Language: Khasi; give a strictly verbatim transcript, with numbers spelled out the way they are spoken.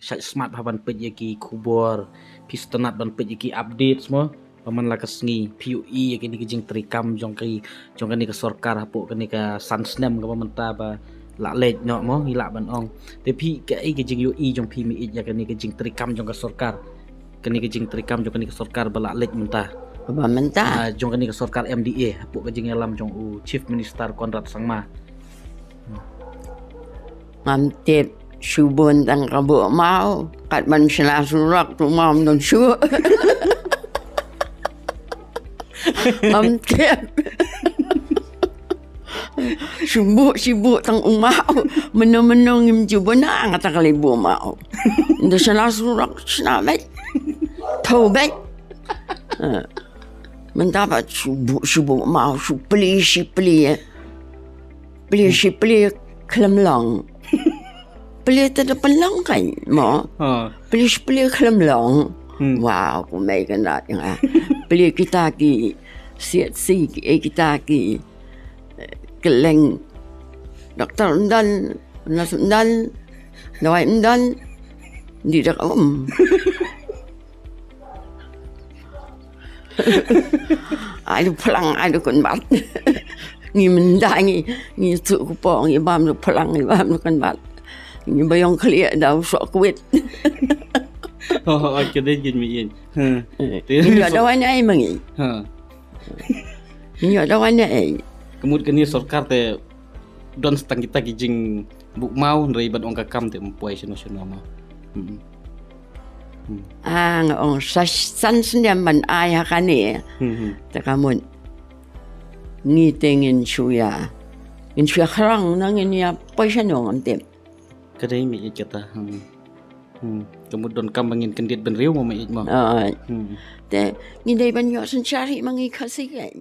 shait smat ha ban peit ïa ki khubor, phi sngewtynnat ban peit ïa ki updates mo. Ba man la ka sngi phi ïohi ïa kane ka jingtrei kam jong ka, jong kane ka sorkar hapoh kane ka san snem kaba mynta ba la leit noh mo, ngi lah ban ong. Te phi, kaei ka jingïohi jong phi mih ïa kane ka jingtrei kam jong ka sorkar, kane ka jingtrei kam jong kane ka sorkar ba la leit mynta? Ba mynta? Ah, jong kane ka sorkar M D A hapoh ka jingïalam jong u Chief Minister Conrad Sangma. Ngam tip, shu bun tang ka buh maw, kat ban shna surok tu maw, ym don shuh. Ngam tip. Shu buh, shu buh tang u maw. Mynno mynno ngim ju bun, nga tang ka lei buh maw. Ynda shna surok, shna beit. Thaw beit. Eh. Mynta pat shu buh, shu buh maw, shu plie, shi plie. Plie, shi plie khlem long. Plie te da pynlong kai mo. Ha. Plie, shi plie khlem long. Hmm. Wow, kumne ka na nga. Plie kita ki siat si ki, eh, kita ki, eh, kylleng. Doktor ym don, nurse ym don, dawai ym don. Di dak um. Ai da phlang, ai da kynbat. Ngi mynta ngi, ngi tuh kpoh, ngi bam da phlang, ngi bam da kynbat. Ngi ba ïong khlieh da u soh kwit. Oh, oh, ka dei jin mi ïen. Ha. Eh, te ngi ïoh so- dawai ne ei ma ngi. Ha. Ngi ïoh dawai ne ei. Ka mut kane sorkar te don sa tang kita ki jingbuh maw, hynrei ban ong ka kam te ym poi shano shano ma. Hmm. Hmm. Ah, nga ong sa san snem ban ai ha kane. Hmm, hmm. Te ka mut ngi te ngin shu ïa, ngin shu ïa khrong, na ngin ïa poi shano ngam tip. Ka dei mih ïa kata. Hmm. Hmm. Ka mut donkam ba ngin kyndit bynriew mo mih ïa mo. Ah. Hmm. Te ngi dei ban ïoh synshar hi ma ngi Khasi kai.